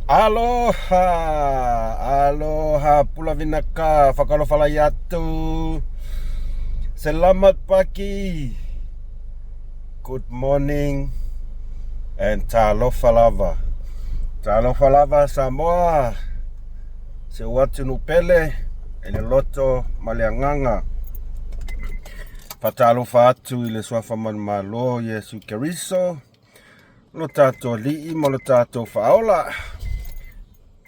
Aloha, aloha pula vinaka whakalofalai atu. Selamat pagi. Good morning and talofa lava. Talofa lava Samoa. Se o atunuu pele i le loto ma le agaga. Faatalofa atu i le Suafa Manumalo Iesu Keriso, lo tatou Alii ma lo tatou Faaola.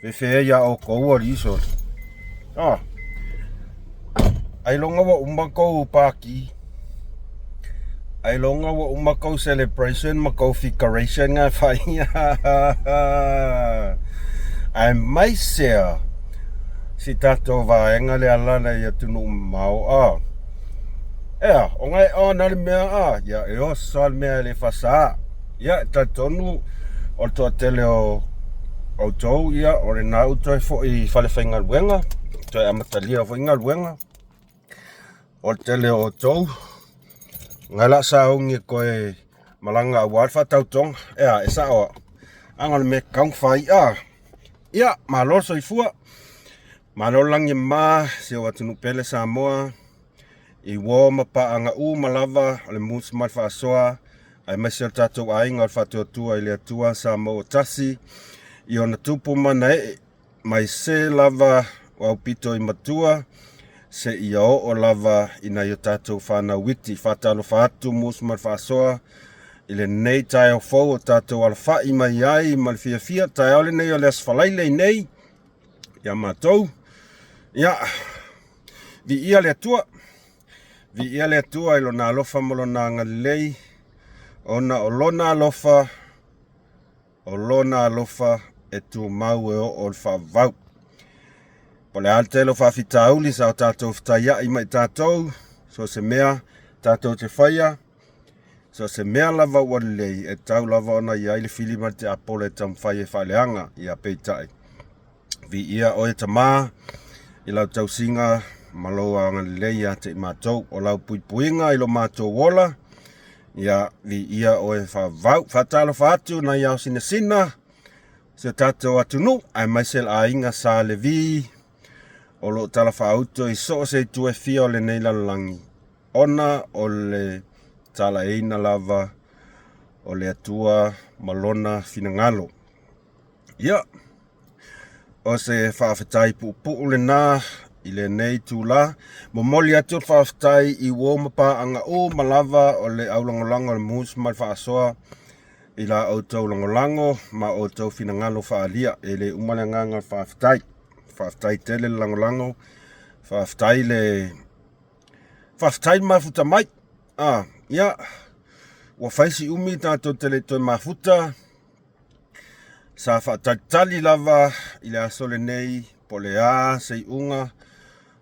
Fefe ai a outou alii sole. Ah. Ailoga ua uma kou pākī. Ailoga ua uma kou celebration ma kou figuration nga fai. Aemaise si tatou vaega le ala lea i atunuu mamao a. Ea, o ngai ona le mea a, ia e oso le mea e le fasa. Ia, e talitonu o le toatele o outou, ia, o lena ua toe foi i fale faigaluega, toe amatalia foi galuega. O le tele o outou, ngai la sauni e toe malaga aua le faatautoga. Ea, e sao a, aga o le mea e tatau ona fai a. Ia, malo le soifua, malo le lagi e mama si ou atunuu pele Samoa. I uo ma paaga uma lava o le musu ma le faasoa, aemaise o le tatou aiga o le Faatuatua i le Atua Samoa ua tasi, i ona tupu ma ona ee, mai se lava o aupito i matua, seia oo lava i nai o tatou fanau iti. Faatalofa atu musu ma le faasoa i lenei taeao fou o tatou alafai mai ai ma le fiafia. Taeao lenei o le Aso Faraile nei ia matou. Ia, viia le Atua, viia le Atua i lona alofa ma lona agalelei, ona o lona alofa, o lona alofa e tumau e oo i le faavavau. Po o le a le tele o faafitauli sa o tatou fetaiai ma i tatou, so o se mea tatou te faia, so o se mea lava ua lelei, e tatau lava ona i ai le fili ma le tiapolo e taumafai e faaleaga. Ia peitai, viia oe Tama i lau tausiga ma lou agalelei ia te i matou, o lau puipuiga i lo matou ola, ia viia oe faavavau. Faatalofa atu nai ao sinasina si o tatou atunuu, aemaise le aiga Sa Levi o lo o talafaauto i so o se itu e fia o lenei lalolagi, ona o le talaeina lava o le Atua ma lona finagalo. Ia, o se faafetai puupuu lena i lenei itula. Momoli atu le faafetai i uo ma paaga uma lava o le aulagolago o le Musu ma le Faasoa i la outou lagolago ma outou finagalo faaalia. E le uma le agaga o le faafetai. Faafetai tele le lagolago, faafetai le faafetai le mafuta mai. Ah, ia, ua fai si umi tatou te le i toe mafuta. Sa faatalitali lava i le aso lenei po o le a se iuga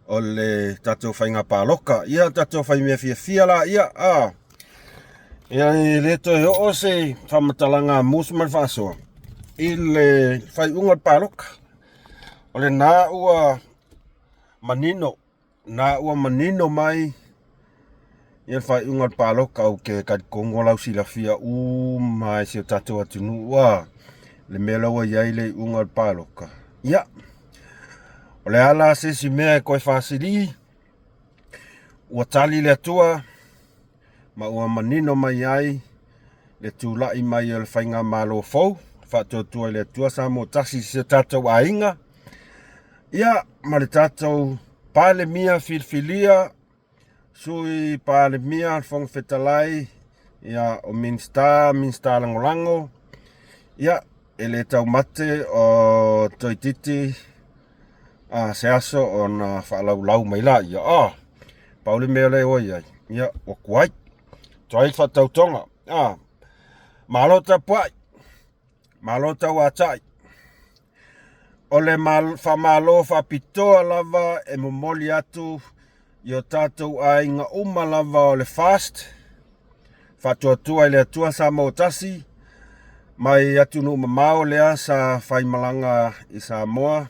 o le tatou faiga palota. Ia tatou fai mea fiafia laia a. Ia e le toe oo se faamatalaga a Musu ma le Faasoa i le faaiuga o le palota. O lena ua manino Na ua manino mai ia le faaiuga o le palota ou te talitonu o lau silafia uma e si o tatou atunuu a le mea la ua i ai le iuga o le palota. Ia, o le a la se isi mea e toe faasili? Ua tali le Atua ma ua manino mai ai le tulai mai o le faigamalo fou, faatuatua i le Atua Samoa tasi i si o tatou aiga. Ia, ma le tatou Palemia filifilia, Sui Palemia, le Fofoga Fetalai, ia, o Minisita, Minisita Lagolago, ia, e le taumate o toeitiiti a se aso ona faalaulau mai laia. Ah, pau le mea lea ua i ai, ia, ua tuai, tuai le faatautoga. Ah, malo tapuai, malo tauatai. O le faamalo faapitoa lava e momoli atu i o tatou aiga uma lava o le FAST, Faatuatua i le Atua Samoa Tasi, mai atunuu mamao lea sa faimalaga i Samoa,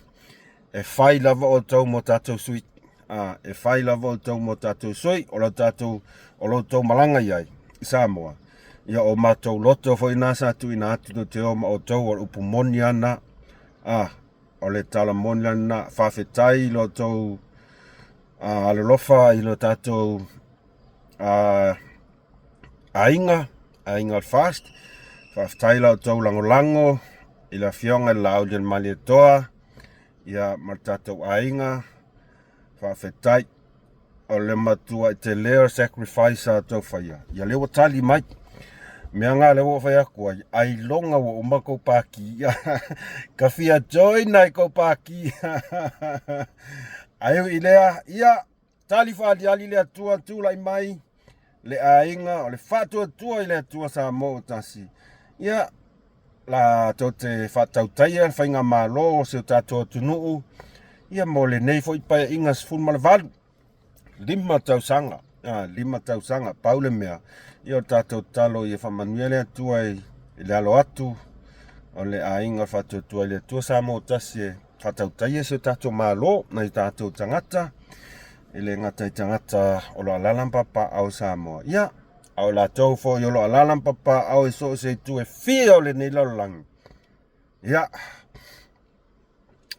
e fai lava outou mo tatou sui. A, e fai lava outou mo tatou sui, o lo tatou, o lo outou malaga i ai i Samoa. Ia o matou loto foi na sa tuuina atu tou te o ma outou, o le upu moni lava lena. A, o le tala moni la lena. Faafetai i lo outou alolofa i lo tatou aiga, aiga o le FAST. Faafetai i la outou lagolago i le Afioga i le Laaulialemalietoa ia ma le tatou aiga. Faafetai. O le matuai tele o le sacrifice a outou faia, ia lea ua tali mai. Mea na lea ua ou fai atu ai, ailoga ua uma kou pākī. Ka fia join ai kou pākī. Ae ui i lea, ia, tali faaaliali le Atua, tulai mai le aiga o le faatuatua i le Atua Samoa ua tasi. Ia, la tou te faatautaia le faigamalo o si o tatou atunuu ia mo lenei foi paeaiga 18 5 tausaga, 5 tausaga. Pau le mea, ia o le tatou tatalo ia faamanuia le Atua i le alo atu o le aiga o le faatuatua i le Atua Samoa tasi e faatautaia si o tatou Malo nai o tatou tagata, e le gata i tagata o lo o alaala ma papaaao i Samoa, ia, a o latou foi o lo o alaala ma papaaao i so o se itu e fia o lenei lalolagi. Ia,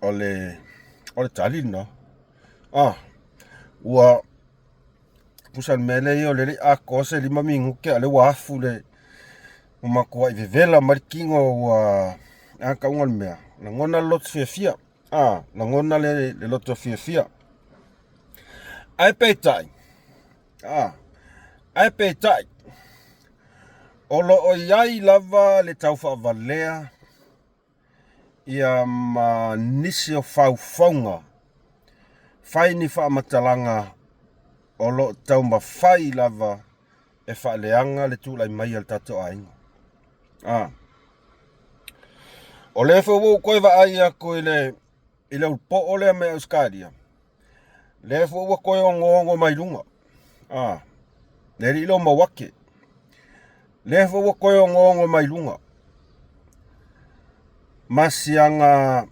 o le tali lena. Ah, ua pusa le mea lea ia o le le i atoa se 5 minute a o lea ua afu le ua matuai vevela mai le tino ua a tauga le mea lagona le loto fiafia a lagona le loto fiafia. Ae peitai a ae peitai o lo o i ai lava le taufaavalea ia ma nisi o faufauga fai ni faamatalaga o lo o taumafai lava e faaleaga le tulai mai o le tatou aiga. A. O lea foi ua ou toe vaai atu i le i le ulupoo lea mai Ausetalia, lea foi ua toe ogoogo mai luga. A, le alii lea o Mauake. Lea foi ua toe ogoogo mai luga ma siaga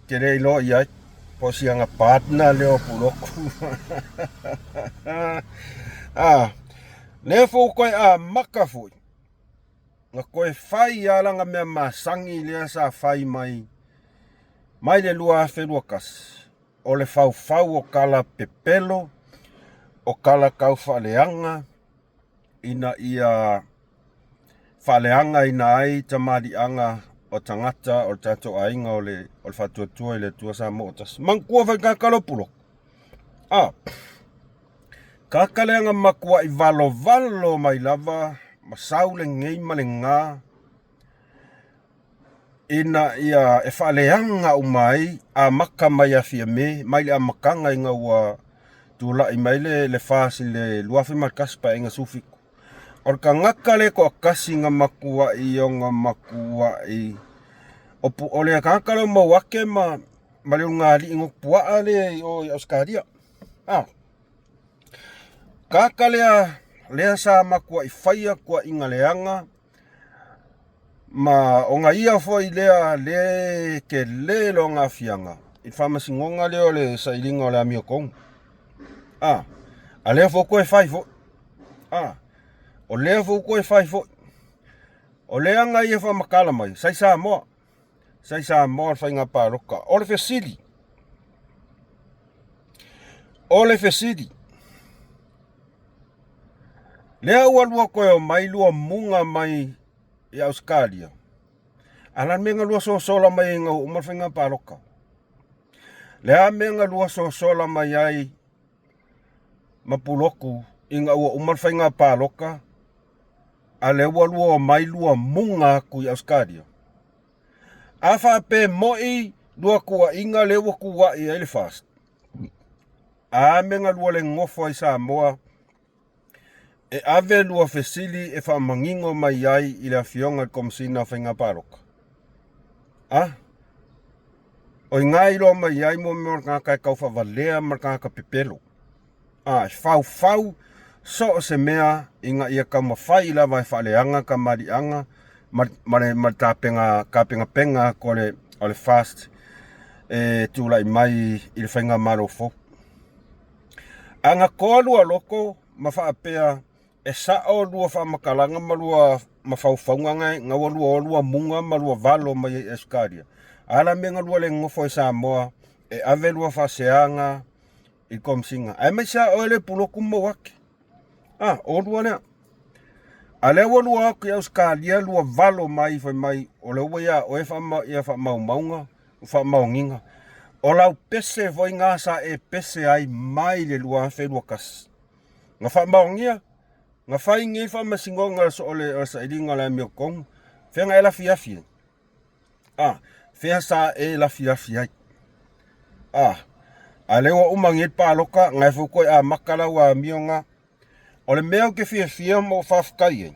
ke le iloa i ai po o siaga partner lea o Puloku. A, lea foi ua toe amata foi na toe fai lava lana mea masani lea sa fai mai mai le 2021, o le faufau o tala pepelo, o tala taufaaleaga ina ia faaleagaina ai tamaliiaga o tagata o le tatou aiga o le Faatuatua i le Atua Samoa ua Tasi. Manatua foi tagata lea o Puloku, a tagata lea na matuai valovalo mai lava ma sau lenei ma lena ina ia e faaleaga uma ai, amata mai ia Fiame, mai le amataga ina ua tulai mai le FAST i le 2001 paeaiga 17. O le tagata lea e toatasi na matuai ona matuai o le tagata lea o Mauake ma le ulugalii nofopuaa lea i o i Ausetalia. A, tagata lea lea sa matuai faia tuuaiga leaga ma ona ia foi lea le tele lona aafiaga i le faamasinoga lea o le sailiga o le amiotonu. A, a lea foi ua toe fai foi. A, o lea foi ua toe fai foi. O lea na ia faamatala mai, sa i Samoa, sa i Samoa le faiga palota. O le fesili, o le fesili, lea ua lua toe omai lua muga mai i Ausetalia, a o le a le mea na lua sosola mai ai ina ua uma le faiga palota? Le a mea na lua sosola mai ai ma Puloku ina ua uma le faiga palota, a lea ua lua omai lua muga atu i Ausetalia? A faapea e moi lua tuuaiga lea ua tuuai ai le FAST, a mea na lua le nofo ai Samoa e ave lua fesili e faamanino mai ai i le Afioga i le Komesina o Faiga Palota? A? O i ina e iloa mai ai mo mea o le tagata e taufaavalea ma le tagata pepelo. A, e faufau so o se mea ina ia taumafai lava e faaleaga tamaliiaga ma le tapenapena atu o le FAST e tulai mai i le faigamalo fou. A na toa lua loto ma faapea e sao lua faamatalaga ma lua mafaufauga nga nga ua lua o lua muga ma lua valo mai ai i Ausetalia. A la mea nga lua le nonofo ai Samoa e ave lua faaseaga i le Komesina aemaise a oe le puloku ma Mauake. A, o lua lea. A lea ua lua atu i Ausetalia lua valo mai fai mai o lea ua ia oe faama, ia faamaumauga ma faamaoniga. O lau pese foi na sa e pese ai mai le 2021. Na faamaonia, na fai nei faamasinoga o le sailiga o le amiotonu, fea na e lafiafi ai? A, fea sa e lafiafi ai? A, a lea ua uma nei le palota, na e foi toe amata lau amio na. O le mea ou te fiafia ma ou faafetai ai,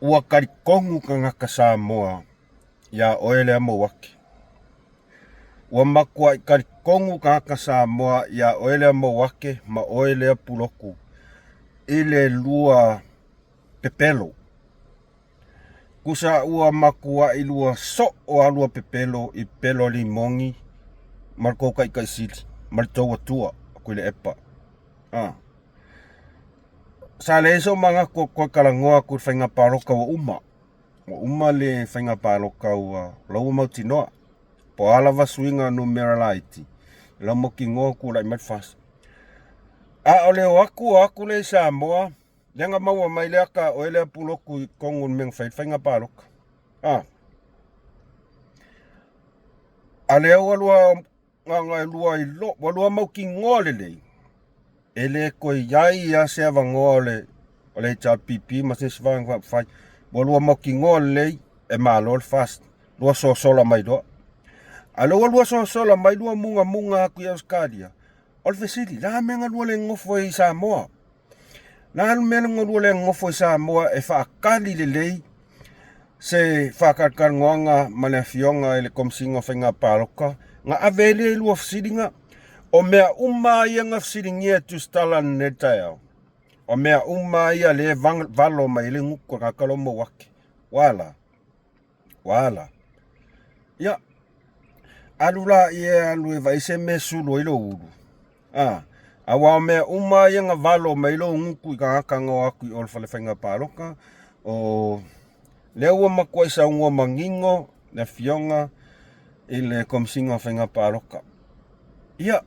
ua talitonu tagata Samoa ia oe lea Mauake. Ua matuai talitonu tagata Samoa ia oe lea Mauake ma oe lea Pulotu i le lua pepelo. Tusa ua matuai lua soo a lua pepelo i pepelo a limoni ma le tou taitaisili ma le tou atua Tuilaepa. A. Sa leai sou manatu e toe talanoa atu i le faiga palota ua uma. Ua uma le faiga palota ua la ua mautinoa. Po o a lava suiga numera laiti, la ua mautinoa ua tulai mai le FAST. A o le o atu o atu lea i Samoa, lea na maua mai le ata a oe lea Pulotu i totonu o le mea na fai ai le faiga palota. A. A lea ua lua na ona e lua ilo, ua lua mautinoa lelei, e le toe i ai lava se avanoa o le, o le HRPP ma se isi Vaega Faaupufai. Ua lua mautinoa lelei, e malo le FAST, lua sosola mai loa. A o lea ua lua sosola mai lua mugamuga atu i Ausetalia, o le fesili, o le a le mea na lua le nonofo ai i Samoa? O le a le mea na lua le nonofo ai i Samoa e faatali lelei se faatalatalanoaga ma le Afioga i le Komesina o Faiga Palota na ave ai lea i lua fesiliga? O mea uma lava ia na fesiligia e Tusitala i lenei taeao, o mea uma lava ia lea e valo mai ai le gutu o le tagata lea o Mauake. Ua a la? Ua a la? Ia, alu laia e alu e vaai se mea e sulu ai lou ulu. A, aua o mea uma ia na valo mai lou gutu i tagata na o atu i o i le fale faiga palota, o lea ua matuai saunoa manino le Afioga i le Komesina o Faiga Palota. Ia,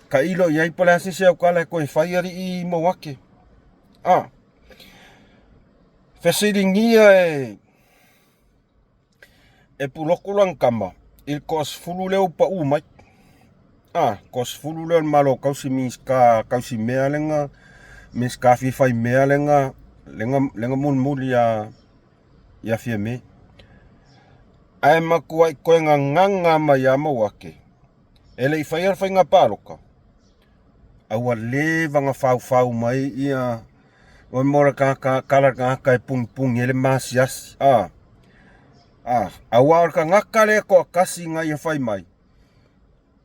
tailo i ai po o le a se isi aukala e toe fai alii Mauake. A, fesiligia e e puloku lana tama i le toasefulu lea ua pau mai. A, toasefulu lea o le Malo Tausi Minisita tausi mea lea, Minisita fia fai mea lea, lea na mulimuli ia Fiame. Ae matuai toe gagaga mai ia Mauake, e le i faia le faiga palota, a ua leva ona faufau mai ia o mo le tagata kala tagata e punipuni ai le masiasi a a aua o le tagata lea toatasi na ia fai mai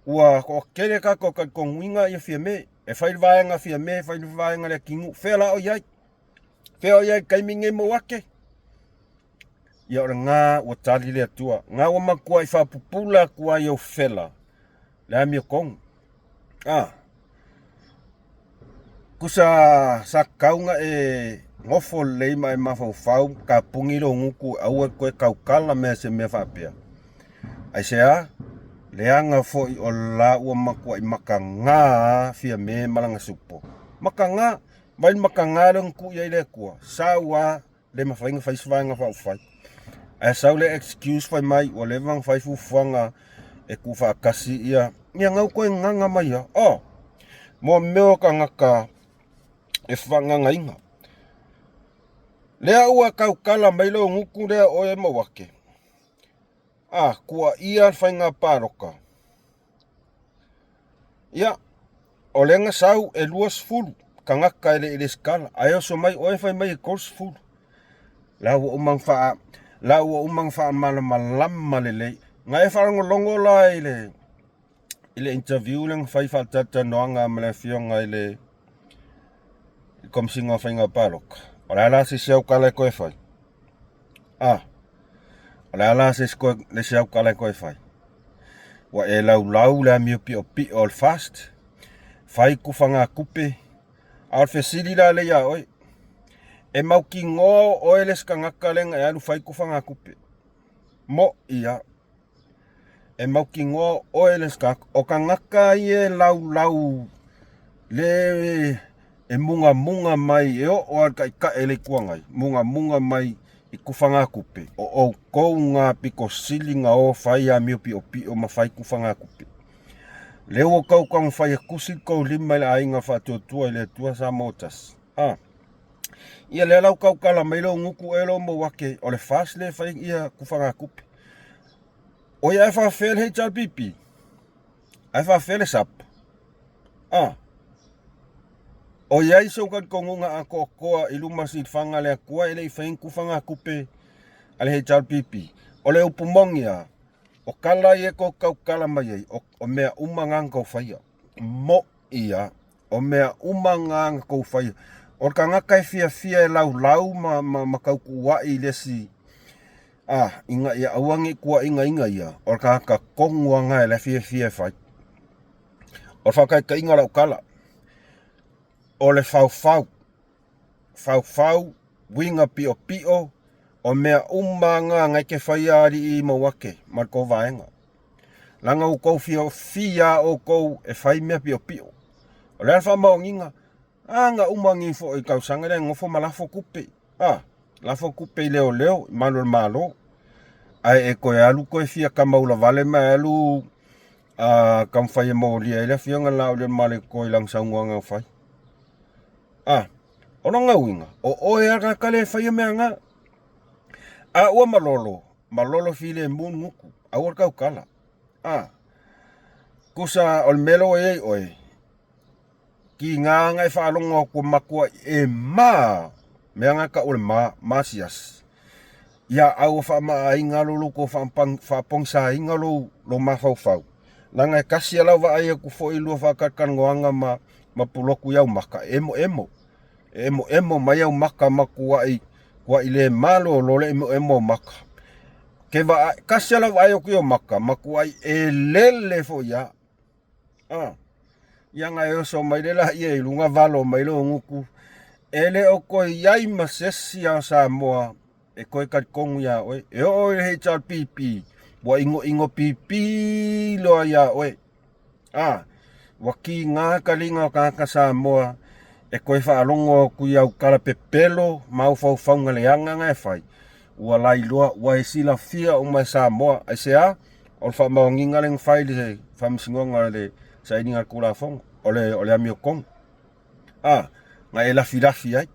ua toatele tatou talitonuiga ia Fiame e fai le vaega Fiame fai le vaega le atunuu fea la o i ai fea o i ai i le taimi lenei Mauake ia o lena ua tali le Atua na ua matuai faapupula atu ai ou fela le amiotonu A, tusa sa tatau ona e nofo lelei ma e mafaufau tapuni lou gutu aua e toe tautala mea se mea faapea. Aisea? Leaga foi o la ua matuai mataga Fiame ma lana supo. Mataga, vai le mataga lea na tuu i ai le Atua, sau lava le mafai ona fai se Vaega Faaupufai. Ae sau le excuse fai mai ua leva ona fai fuafuaga e tuufaatasi ia, ia na ua toe gagaga mai lava. Oh, mo mea o tagata e faagagaina. Lea ua tautala mai lou gutu lea oe Mauake, a tuuaia le faiga palota. Ia, o lea na sau e 20 tagata e le i resitala, ae oso mai oe fai mai e 30. La ua uma ona faa, la ua uma ona faamalamalama lelei. Na e faalogologo la i le i le interview lea na fai faatalatalanoaga ma le afioga i le Komesina o Faiga Palota. O le a la se isi aukala e toe fai? A, o le a la se isi le isi aukala e toe fai? Ua e laulau le amio piopio o le FAST, fai tufagatupe, A o le fesili la lea ia oe, e mautinoa o oe le isi tagata lea na e alu fai tufagatupe? Moʻi lava. E mautinoa o oe le isi tagata. O tagata ia e laulau le e mugamuga mai e oo lava i le taitai o le Itu Agai, mugamuga mai i tufagatupe, o outou na pito sili ona o fai amio piopio ma fai tufagatupe. Lea ua outou taumafai e tusi le tou lima i le Aiga Faatuatua i le Atua Samoa Tasi. A. Ia lea la ua tautala mai lou gutu ea lou Mauake, o le FAST lea e fai ia tufagatupe. Oi ae faafefea le HRPP? Ae faafefea le SAP? A. O i ai sou talitonuga atoatoa i luma o silafaga a le Atua e le i faia ni tufagatupe a le HRPP? O le upu moni lava, O tala ia e tou tautala mai ai, o mea uma na na tou faia. Moʻi lava, o mea uma na na tou faia. O le tagata e fiafia e laulau ma, ma, ma tautuuaʻi i le isi, a, ina ia aua ne i tuuaʻinaina ia, o le tagata tonu lava na e la e fiafia e fai. O le faataitaiga o lau tala, o le faufau, faufau, uiga piopio, o mea uma na na e te faia alii Mauake ma le tou vaega. Leaga ua tou fiafia lava outou e fai mea piopio. O le a le faamaoniga? A na uma nei foi i le tausaga lea nofo ma lafo tupe, a, lafo tupe i leoleo, i malu o le Malo. Ae e toe alu toe fia tamaula vale ma e alu a taumafai e molia ai le afioga i le Laaulialemalietoa i lana saunoaga na fai. A, o lona uiga, o oe lava le tagata lea e faia mea na. A ua malolo, malolo filemu le gutu, aua le tautala. A, tusa o le mea lea ua i ai oe, tiga na e faalogo atu ua matuai e ma, mea na e tau o le ma, masiasi. Ia a ua faamaaiga lo tou faapogisaina lou mafaufau, leaga e tasi lava lau vaai atu foi i lua faatalatalanoaga ma ma pulotu i au maka, e emoemo, e emoemo mai au maka matuai tuai le malolo le emoemo o maka. Ke vaai, tasi lava lau vaai atu i ou maka, matuai elele foi lava. A, ia na e oso mai le laia i luga valo mai lou gutu, e le o toe i ai ma se isi a o Samoa e toe talitonu iā oe. E oo i le HRPP, ua igoigo pipī loa iā oe. A, ua kiga taliga o tagata Samoa e toe faalogo atu i au tala pepelo ma au faufauga leaga na e fai, ua lailoa, ua e silafia uma e Samoa. Aisea? O le faamaoniga lea na fai i le Faamasinoga o le Sainiga o le Tulafono, o le, o le amiotonu. A, na e lafilafi ai,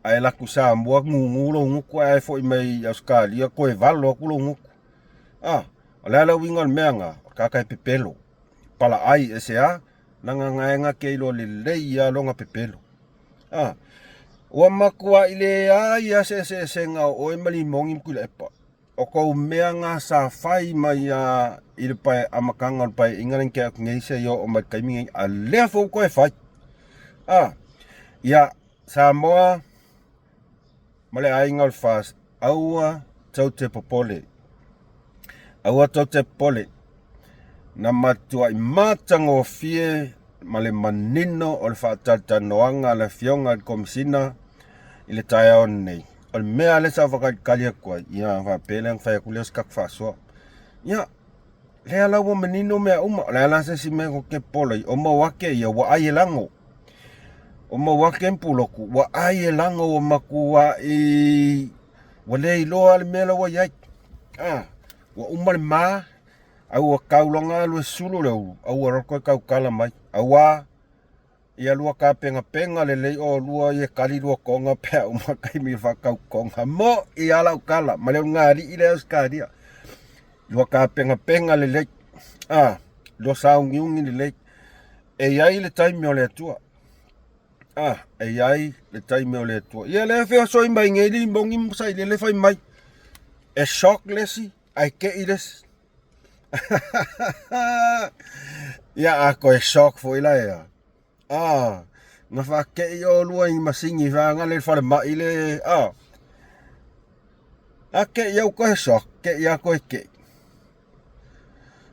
a e alu atu i Samoa gugu lou gutu ae foi mai i Ausetalia toe valo atu lou gutu. A, o le a le uiga o le mea na? O le tagata e pepelo, palaai, aisea? Leaga na e na te iloa lelei lava lona pepelo. A, ua matuai leai lava se eseesega o oe ma Limogi ma Tuilaepa. O kou mea na sa fai mai lava i le pae amataga o le paeaiga lea na tea atu nei seia oo mai i le taimi nei, a lea foi ua toe fai. A, ia, Samoa ma le aiga o le FAST, aua tou te popole. Aua tou te popole. Na matuai matagofie ma le manino o le faatalatalanoaga a le Afioga i le Komesina i le taeao lenei. O le mea lea sa faatalitali atu ai, ia faapea lea ona fai atu lea o se tatou faasoa. Ia, lea la ua manino mea uma. O le a la se isi mea tou te popole ai? O Mauake ia ua ai e lago. O Mauake ma Pulotu ua ai e lago ua matuai ua le iloa le mea la ua i ai. A, ua uma le ma, a ua tau loa alu e sulu le ulu, a ua loa toe tautala mai. Aua Ia lua tapenapena lelei oulua ia tali lua toga pe a uma taimi o faatautoga. Moʻi lava lau tala ma le ulugalii lea Ausetalia. Lua tapenapena lelei, a, lua sauniuni lelei. E i ai le taimi o le Atua. A, e i ai le taimi o le Atua. Ia lea feosoi mai nei limogi ma sailele fai mai. E shock le isi ae tei le isi. Ia a toe shock foi la ea. Ah, na faakei oulua i masini faagale i le falemai le ah. A kei au toe shock, kei a toe kei.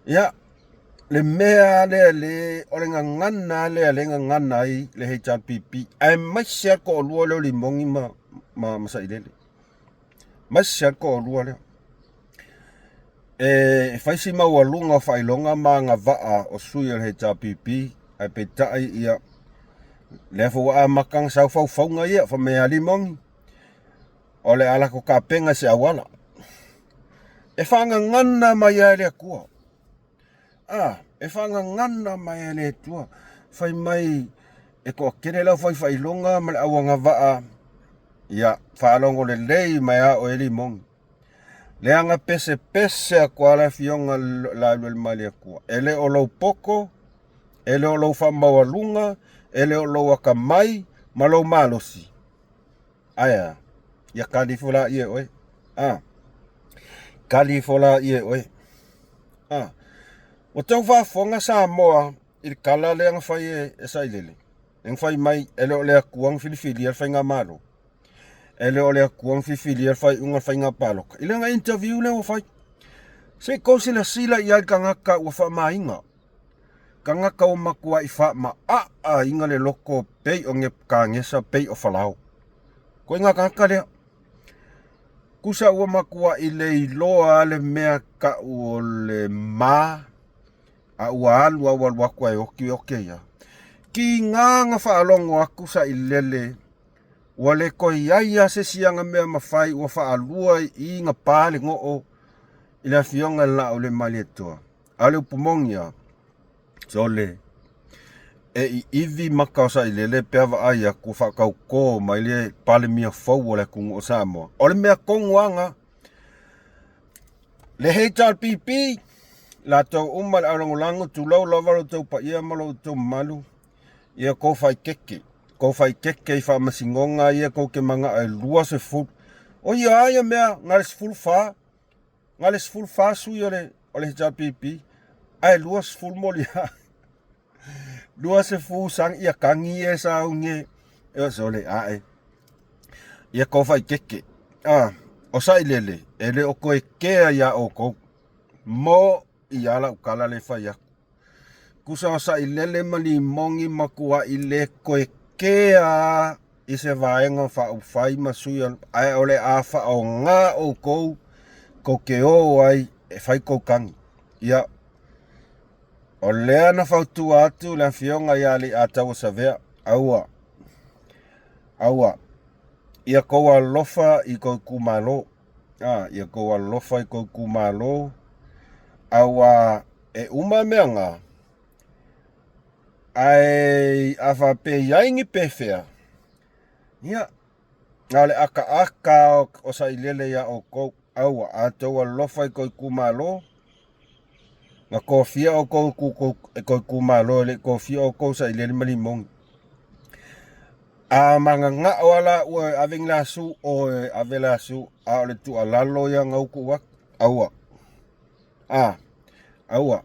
Ia. Le mea lea le o le gagana lea le gagana ai le HRPP aemaise a le toalua lea o Limogi ma ma, ma Sailele. Aemaise a le toalua lea. E fai si maualuga o faailoga ma agavaa o sui o le HRPP ae peitai ia lea foi ua amata ona sau faufauga ia fai mai a Limogi o le a latou tapena i se auala e faagagana mai ai le Atua. A, e faagagana mai e le Atua, fai mai e toatele le aufaifailoga ma le auagavaa, ia faalogo lelei mai a oe Limogi. Leaga pesepese atu lava le afioga Laaulialemalietoa, e le o lou poto, e le o lou faamaualuga, e le o lou atamai ma lou malosi. Ae a? Ia kali ifo laia e oe. A. Kali ifo laia e oe. A. Ua tau faafofoga Samoa i le tala lea na fai e Sailele. Na fai mai e le o le Atua na filifilia le faigamalo. E le o le Atua na filifilia le faaiuga o le faiga palota. I lana interview lea ua fai. Se i tou silasila i ai i le tagata ua faamaina. Tagata ua matuai faamaaaina le loto pei o Nepukanesa pei o Falao. Ituaiga tagata lea. Tusa ua matuai le iloa lava le mea tau o le ma a ua alu lava ua alu atu ae oti oke ia. Tiga na faalogo atu sailele ua le toe i ai lava se isi ana mea mafai ua faalua i i na pa le goo i le afioga i le Laaulialemalietoa. A o le upu moni lava, sole, e iivi maka o Sailele pe a vaai atu ua faatauto mai le Palemia fou o le atunuu o Samoa. O le mea tonu lava lena. Le HRPP, latou uma le aulagulago, tulou lava lo outou paia ma lo outou mamalu, ia tou faaeteete, tou faaeteete i faamasinoga ia tou te manao e 20. O ia a ia mea, na o le 14 Na o le 14 sui o le o le HRPP ae 20 moliā. 20 sang ia kagi e sauni e sole ae. Ia kou faikeke. Ah, o sailele e le o koe kea ia oukou. Mo ia lau kala le fai aku. Tusa o sailele ma limogi matuai le koe kea i se vaega faaupufai ma sui ae o le a faaaoga outou tou te o ai e fai tou tagi. Ia, o lea na fautua atu le afioga ia Leiataua Savea, aua, aua, ia tou alofa i tou itumalo, a, ia tou alofa i tou itumalo, auā e uma mea na, ae a faapea e i ai ni pefea, ia, na o le akaaka o sailele iā outou, aua a outou alofa i tou itumalo, na tofia outou e tou itumalo e le i tofia outou sailele ma limogi. A mananao lava laua e ave ni lasu, oe ave lasu, a o le tuualalo ia na utu atu, aua. A, aua.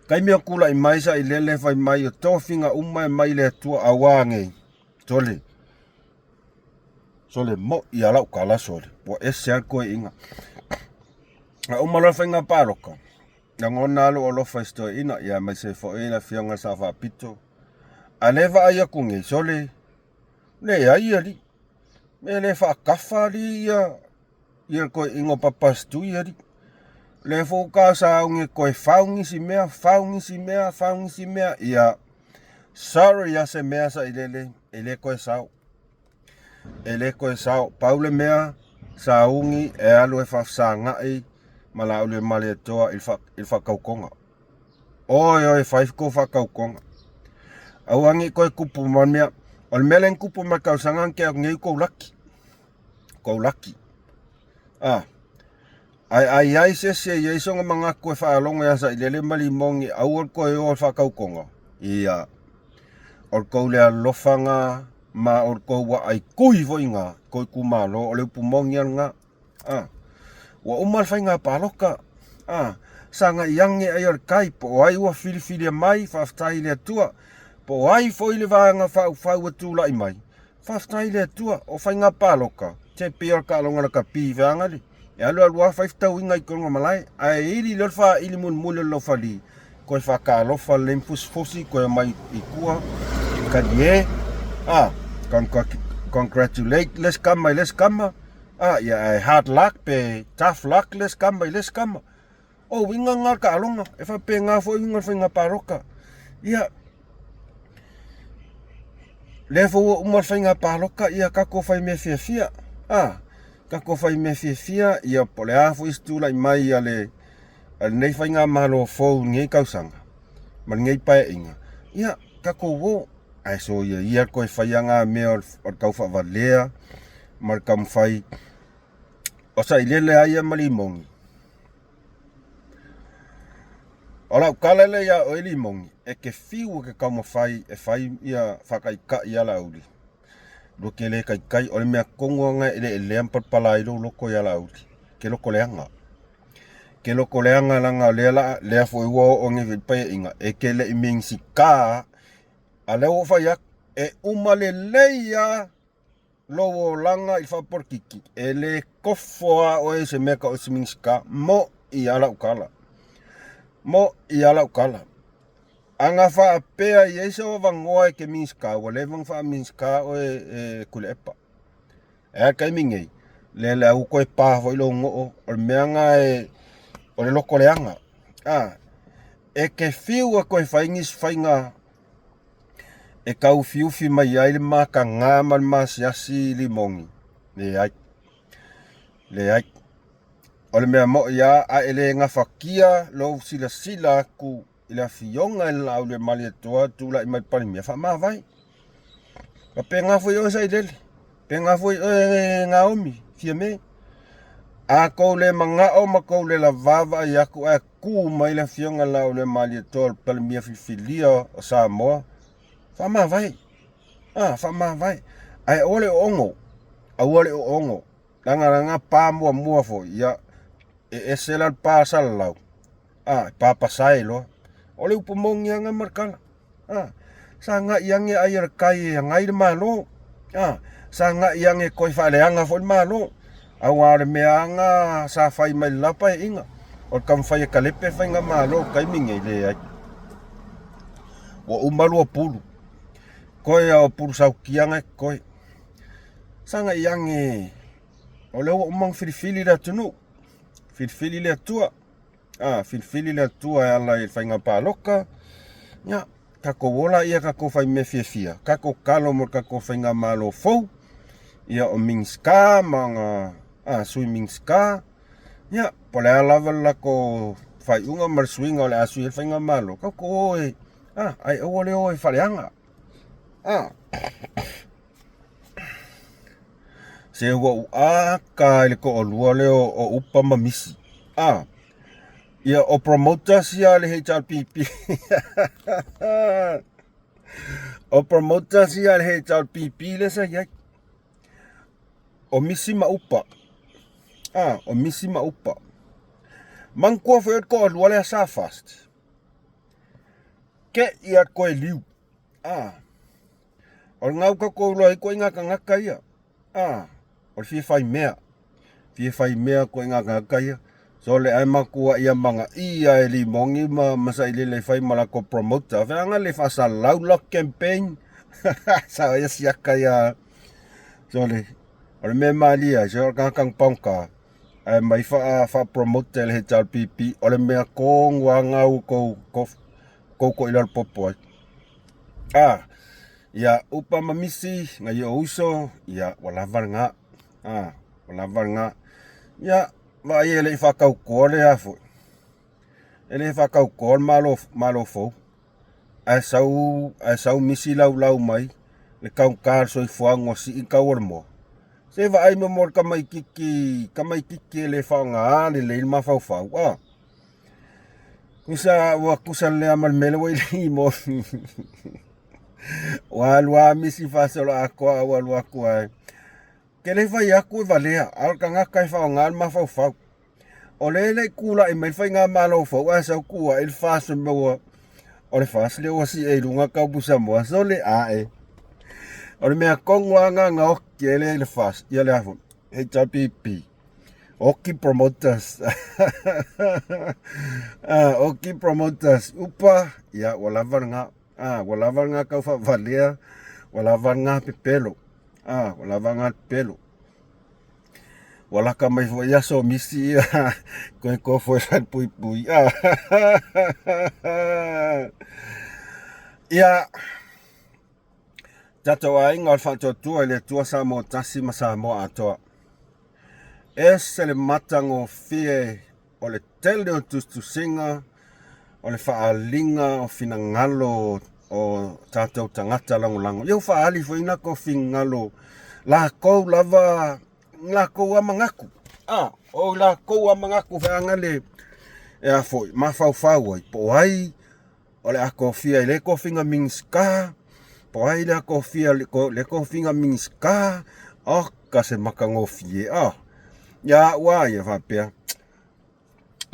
Taimi o tulai mai sailele fai mai o tofiga uma e mai le Atua auā nei. Sole. Sole mo'i a lau tala sole. Ua ese lava le toeaina. A uma loa le faiga palota, lagona lava lou alofa i si toeaina, ia aemaise ai foi le afioga i le Sao Faapito. A o lea e vaai atu nei, sole, leai alii. E le faatafa alii ia ia le toeaina o Papasitui alii. O lea foi ua sauni e toe fau nisi mea, fau nisi mea, fau nisi mea. Ia, sorry lava se mea sailele, e le toe sao. E le toe sao. Pau le mea, sauni e alu e faafesagai ma Laaulialemalietoa i le faatautoga. Oi oi fai kou faatautoga. Aua ne i toe tupu ma mea. O le mea lea na tupu mai le tausaga na tea atu nei, kou laki. Kou laki. A, ae a i ai se isi e i ai sona manatu e faalogo ia Sailele ma Limogi aua le toe o i le faatautoga, ia, o le tou le alofa lena ma o le tou vaai tui foi lena i tou itumalo, o le upu moni lava lena. A, ua uma le faiga palota, a, sagai ane ai o le tai, po o ai ua filifilia mai, faafetai i le Atua, po o ai foi le vaega faaupufai ua tulai mai, Faafetai i le Atua, o faiga palota, te pei o le taaloga lakapi feaga le, e alu alu lava fai fetauiga i totonu o malae, ae ili loa le faili mulimuli o le laufali, koe faatalofa lelei ma fusifusi koe omai i tua talie a congratulate le isi tama i le isi tama a ia ae hard luck pe tough luck le isi tama i le isi tama. O uiga na o le taaloga, e faapena foi uiga o le faiga palota. Ia, lea foi ua uma le faiga palota, ia tatou fai mea fiafia, a, tatou fai mea fiafia, ia po o le a foi se tulai mai a le a lenei faigamalo fou i lenei tausaga ma lenei paeaiga, ia tatou o, ae soia ia le toe faia na mea o le taufaavalea ma le taumafai o sailele lava ia ma limogi. O lau tala lea ia oe limogi, e te fiu e te taumafai e fai ia faataitai ia Laauli, lua te le taitai, o le mea tonu lava lena e eleelea ma palapala ai lou loto ia Laauli, e te lotoleaga. E te lotoleaga leaga o lea o le a, lea foi ua oo nei i le Paeaiga, e te le i Minisita lava, a o lea ua ou fai atu, e uma lelei lava lou olaga i le faapolokiki, e le kofo lava oe i se mea tau o se Minisita. Mo'i lava lau tala, mo'i lava lau tala. A na faapea e i ai sou avanoa e te Minisita, ua leva ona faa-Minisita oe e Tuilaepa. Ae a le taimi nei, lea la ua toe pa foi lou noo, o le mea lena e, o le loto leaga. A, e te fiu e toe fai nisi faiga e taufiufi mai ai le mataga ma le masiasi i limogi? Leai, leai. O le mea moi lava, a e le gafatia lou silasila atu i le Afioga i le Laaulialemalietoa tulai mai le Palemia, faamavae. Faapena foi oe Sailele, faapena foi oe Naomi Fiame. A tou le manao ma tou le lava vaai atu ae tu mai le Afioga i le Laaulialemalietoa o le Palemia filifilia o Samoa, faamavae, a, faamavae. Ae aua le oogo, aua le oogo, leaga lana pa muamua foi, ia, e ese la le pa salalau, a, e papasae loa. O le upu moni lava lena ma le tala. A, sagai ane ai a le tai e agai le Malo. A, sagai ane e toe faaleaga foi le Malo. Aua o le mea lava lena sa fai mai le la Paeaiga, o le taumafai e talepe le faigamalo i le taimi lenei, leai. Ua uma 20, toe lava o pulu sautia na e totoe. Sagai ane, o lea ua uma ona filifili le atunuu, filifili le Atua. A, filifili le Atua e ala i le faiga palota, ia, tatou ola ia tatou fai mea fiafia, tatou tatalo mo le tatou faigamalo fou, ia o Minisita ma ona a, Sui Minisita, ia, po o le a lava le latou faaiuga ma le suiga o le a sui ai le faigamalo, tatou o e, a, ae aua le o e faaleaga. A. Se ua ou aka i le toalua lea o Upa ma Misi. A, ia o promoters ia a le HRPP. O promoters ia a le HRPP lea sa i ai. O Misi ma Upa. A, o Misi ma Upa. Manatua foi o le toalua lea sa FAST. Ke ia koe liu. A, O le gau tatou iloa ai ituaiga tagata ia, a, o le fia fai mea, fia fai mea ituaiga tagata ia. So le ae matua ia magaia e Limogi ma ma Sailele e fai ma latou promoter. Feaga le faasalalau la campaign. Sa ia siaka ia. So le o le mea malie ai, so o le tagata na paugata, ae mai faa faa promote e le HRPP, o le mea tonu lava na ua tou tou toilalo popo ai. A, ia Upa ma Misi, nai ou uso, ia ua lava lena. A, ua lava lena. Ia, vaai e le i faatautoa le a foi. E le i faatautoa le Malo, Malo fou. Ae sau, ae sau misi laulau mai le taugata o le soifuaga ua sii le tau o le moa. Se vaai mai mo le tamaitiiti, tamaitiiti e le faaaogaina lelei le mafaufau. A. Tusa ua tusa lea ma le mea lea ua i moni. Ua alu lava misi faasoloatoa a ua alu atu ai. Ke le fai atu e valea, a o le tagata e faaaoga le mafaufau. O lea e le i tulai mai le faigamalo fou ae sau tuuai le FAST fai mai ua o le FAST lea ua sie i luga tau pusamoa. Sole ae. O le mea tonu lava lena na oti ai le FAST, ia le a foi, HRPP. Oki Promoters. Ah, Oki Promoters. Upa, ia, ua lava lena. Ah, ua lava lena tau faavalea, ua lava lena pepelo. Ah, ua lava lena pepelo. Ua laka mai foi aso o misi ia koe kofo e falepuipui. Ah. Ia, tatou aiga o le faatuatua i le Atua Samoa tasi ma Samoa atoa. Ese le matagofie o le tele o tusitusiga o le faaaliga o finagalo o tatou tagata lagolago. Ia ua faaali foi na kou finagalo lakou lava lakou a manatu. A, o lakou a manatu feaga le e a foi mafaufau ai po o ai o le a tofia i lea tofiga Minisita, po o ai le a tofia i lea tofiga Minisita. Oka se matagofie a! Ia au lava ia faapea,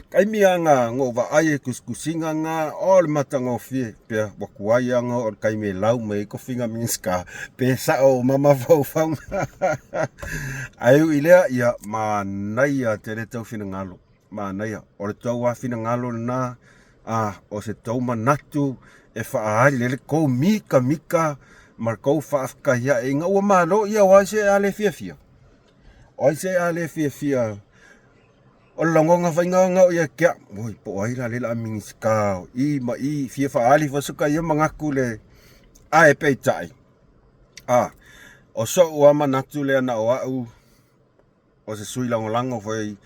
taimi lava na ou vaai ai i tusitusiga na, o le matagofie pea ua tuai lava ona oo i le taimi e lau mai ai tofiga Minisita pe sao uma mafaufauga. Ae ui i lea, ia manaia tele tou finagalo. Manaia, o le tou lava finagalo lena, a o se tou manatu e faaali ai le tou mitamita ma le tou faafetaiaʻiga ua malo ia, o ai se a le fiafia? O ai se a le fiafia? O le lagona foi lena o ia te au, oi po o ai la lea o le a Minisita o i ma i, fia faaali foi so ta ia manatu le, ae peitai, a o soʻu lava manatu lea na o au o se sui lagolago foi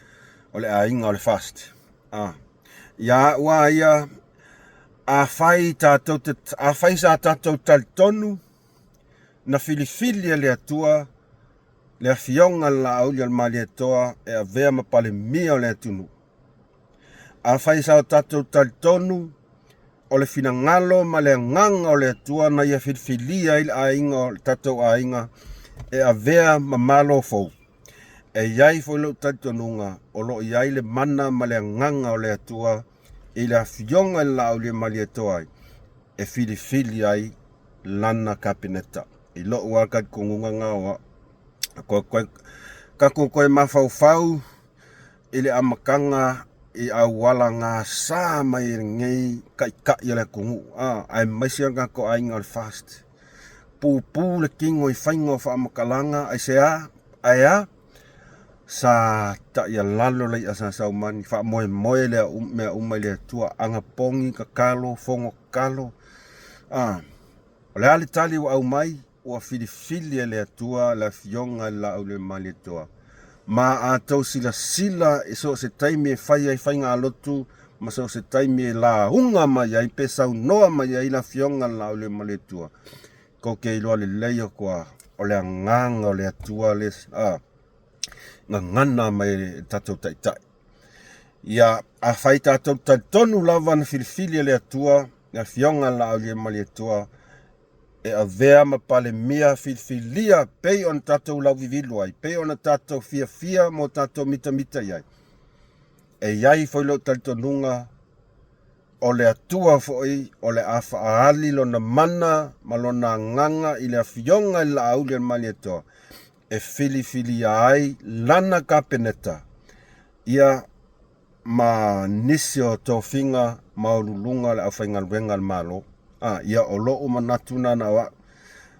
o le aiga o le FAST. A, ia au a ia, afai tatou te, afai sa tatou talitonu na filifili e le Atua le Afioga i le Laaulialemalietoa e avea ma Palemia o le atunuu. Afai sa o tatou talitonu o le finagalo ma le agaga o le Atua na ia filifilia ai le aiga o le tatou aiga e avea ma Malo fou. E i ai foi lou talitonuga o lo o i ai le mana ma le agaga o le Atua i le Afioga i le Laauliamalietoa ai e filifili ai lana Kapeneta. I lou lava talitonuga na o au, tatou toe mafaufau i le amataga i auala gasa mai e lenei taitai o le atunuu, aemaise o le tatou aiga o le FAST. Pupu le tino i faiga o faamatalaga, aisea? Ae a? Sa taialalo le i'a sa saumani, faamoemoe le mea uma i le Atua, anapogi, tatalo, fono tatalo. O le a le tali ua aumai? Ua filifili e le Atua le Afioga i le Laaulialemalietoa. Ma a tou silasila i so o se taimi e fai ai faigalotu ma so o se taimi e lauga mai ai pe saunoa mai ai le Afioga i le Laaulialemalietoa, tou te iloa lelei atu lava, o le agaga o le Atua le gagana mai e le tatou Taitai. Ia, afai tatou te talitonu lava na filifili e le Atua le Afioga i le Laaulialemalietoa, e avea ma Palemia filifilia pei ona tatou lauvivilu ai, pei ona tatou fiafia ma o tatou mitamita i ai. E i ai foi lou talitonuga o le Atua foi o le a faaali lona mana ma lona agaga i le Afioga i le Laaulialemalietoa e filifilia ai lana Kapeneta ia ma nisi o tofiga maualuluga o le aufaigaluega a le Malo. A, ia o lou manatu lena na o au,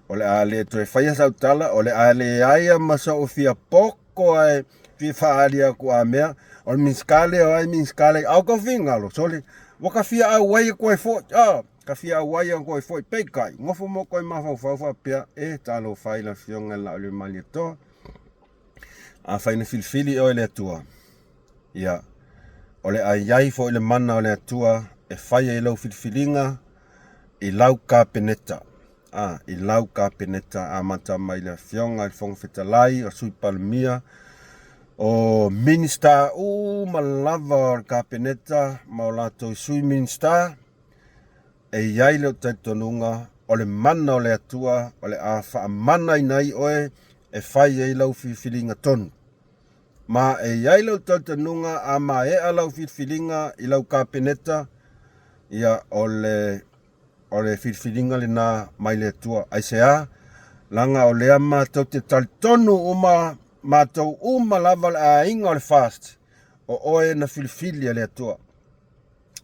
o le a le toe faia sau tala, o le a leai lava ma sou fia poto ae fia faaali atu a mea, o le Minisita lea o ai Minisita lea, a o tou finagalo, sole, ua ta fia auai atu ai foi, a, ta fia auai atu ai foi, peitai, nofo ma toe mafaufau faapea, e, talofa e i le Afioga i le Laaulialemalietoa, afai na filifili oe e le Atua, Ia, o le a i ai foi le mana o le Atua e fai ai lau filifiliga i lau Kapeneta, a, i lau Kapeneta amata mai le Afioga i le Fofoga Fetalai, o Sui Palemia, o Minisita uma lava o le Kapeneta ma o latou Sui Minisita, e i ai lou talitonuga o le mana o le Atua o le a faamanaina ai oe e fai ai lau filifiliga tonu. Ma e i ai lou talitonuga a maea lau filifiliga i lau Kapeneta, ia o le o le filifiliga lena mai le Atua. Aisea? Leaga o lea matou te talitonu uma matou uma lava o le aiga o le FAST, o oe na filifili e le Atua.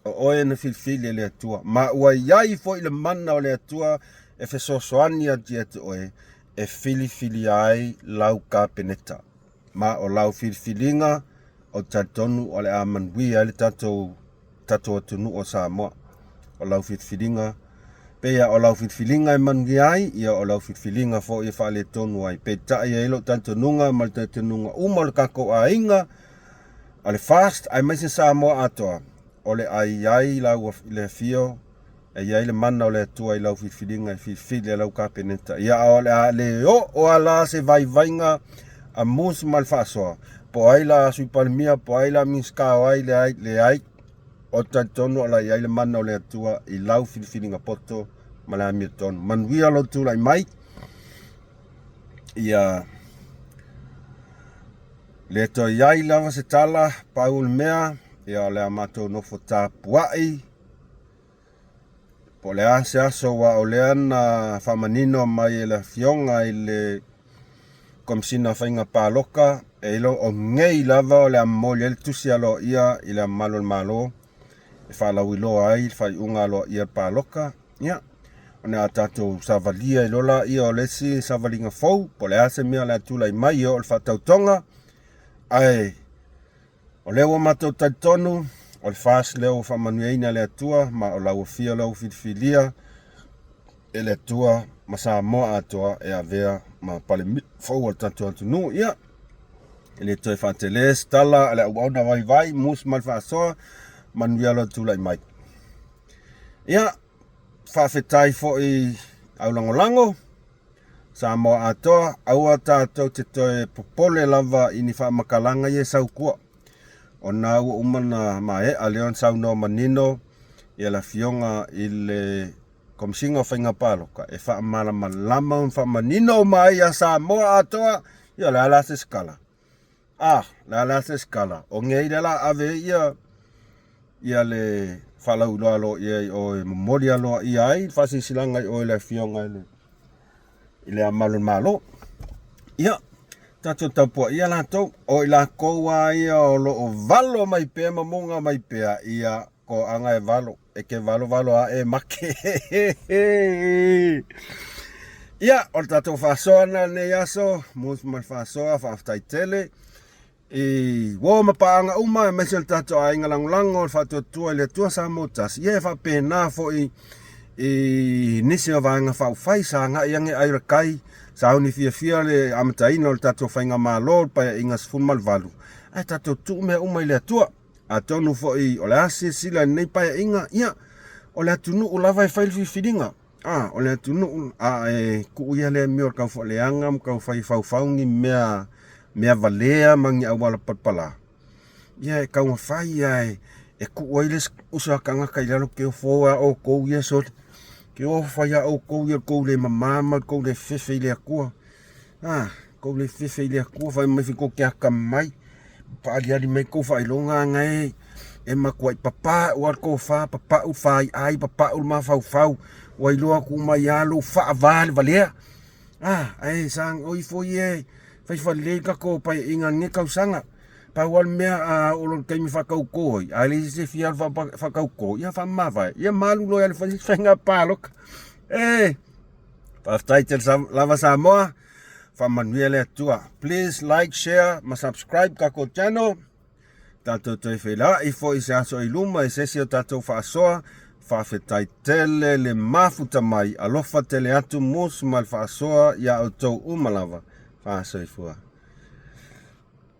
O oe na filifili e le Atua, ma ua i ai foi le mana o le Atua e fesoasoani atu ia te oe e filifilia ai lau Kapeneta. Ma o lau filifiliga, ou te talitonu o le a manuia ai le tatou tatou atunuu o Samoa. O lau filifiliga, pei o lau filifiliga e manuia ai, ia o lau filifiliga foi e faaletonu ai. Peitai e i ai lou talitonuga ma le talitonuga uma o le tatou aiga, o le FAST aemaise Samoa atoa, o le a i ai lau le afio, e i ai le mana o le Atua i lau filifiliga e filifili ai lau Kapeneta. Ia a o le a le oo lava la se vaivaiga a Mus ma le faasoa, po o ai la Sui Palemia, po o ai la Minisita o ai, leai, leai. Ou te talitonu o la i ai le mana o le Atua i lau filifiliga poto ma le amiotonu. Manuia lou tulai mai. Ia le toe i ai lava se tala, pau o le mea, ia o le a matou nofo tapuai, po o le a se aso aua o lea na faamanino mai e le Afioga i le Komesina o Faiga Palota, e iloa o nei lava o le a momoli ai le tusi aloaia i le mamalu o le Malo e faalauiloa ai le faaiuga aloaia o le palota. Ia, ona a tatou savalia ai loa lea o le isi savaliga fou, po o le a se mea o le a tulai mai e oo i le faatautoga, ae o lea ua matou talitonu, o le FAST lea ua faamanuiaina e le Atua, ma o lau afio lea ua filifilia e le Atua ma Samoa atoa e avea ma Palemia fou o le tatou atunuu. Ia, e le toe faatele se tala a le auauna vaivai, mus ma le faasoa, manuia lou tulai mai. Ia, faafetai foi au lagolago, Samoa atoa, aua tatou te toe popole lava i ni faamatalaga ia e sau tua. Ona ua uma ona maea lea ona saunoa manino ia le Afioga i le Komesina o Faiga Palota e faamalamalama ma faamanino uma ai ia Samoa atoa, ia o le a la se isi tala? A, o le a la se isi tala? O nei lea o le a ave ai ia ia le faalauiloa aloaia i o e momoli aloaia ai le faasilasilaga i o i le Afioga i le i le Ao o le Malo. Ia, tatou tapuaia latou, o i latou lava ia o lo o valo mai pea ma muga mai pea, ia toaga e valo, e te valo valo ae e make. Ia, o le tatou faasoa lena i lenei aso, mus ma le faasoa, faafetai tele i uo ma paaga uma, aemaise o le tatou aiga lagolago o le Faatuatua i le Atua Samoa Tasi. Ia e faapena foi i nisi o vaega faaupufai sa agai ane ai o le tai, sauni fiafia le amataina o le tatou faigamalo, le Paeaiga 18, ae tatou tuu mea uma i le Atua. Atonu foi o le a se silasila i lenei Paeaiga, ia, o le atunuu lava e fai le filifiliga. A, o le atunuu, a e tuu ia lea mea o le taufaaleaga ma taufai faufau ni mea, mea valea ma ni auala palapala, ia e taumafai lava e tuu ai le isi uso a tagata i lalo, ke ofo lava outou ia sole, ke ofo lava outou ia i le tou le mama ma le tou le fefe i le Atua. A, tou le fefe i le Atua, fai mai foi tou te atamamai, faaaliali mai tou faailoga na e e matuai papau lava le tofa, papau le faiai, papau le mafaufau, ua iloa atu uma ai lava lou faava le valea. A, ae saga ifo ia e fai falelei le tatou Paeaiga i lenei tausaga. Pau lava le mea a oo loa i le taimi e faatauto ai, a leai se isi e fia alu faatauto, ia faamavae, ia ma alu loa e alu e fai se isi faiga palota. E! Faafetai tele lava Samoa, faamanuia le Atua. Please like, share ma subscribe tatou channel. Tatou toe feiloai foi i se aso i luma i se isi o tatou faasoa. Faafetai tele le mafuta mai, alofa tele atu mus ma le faasoa iā outou uma lava. Faasoifua.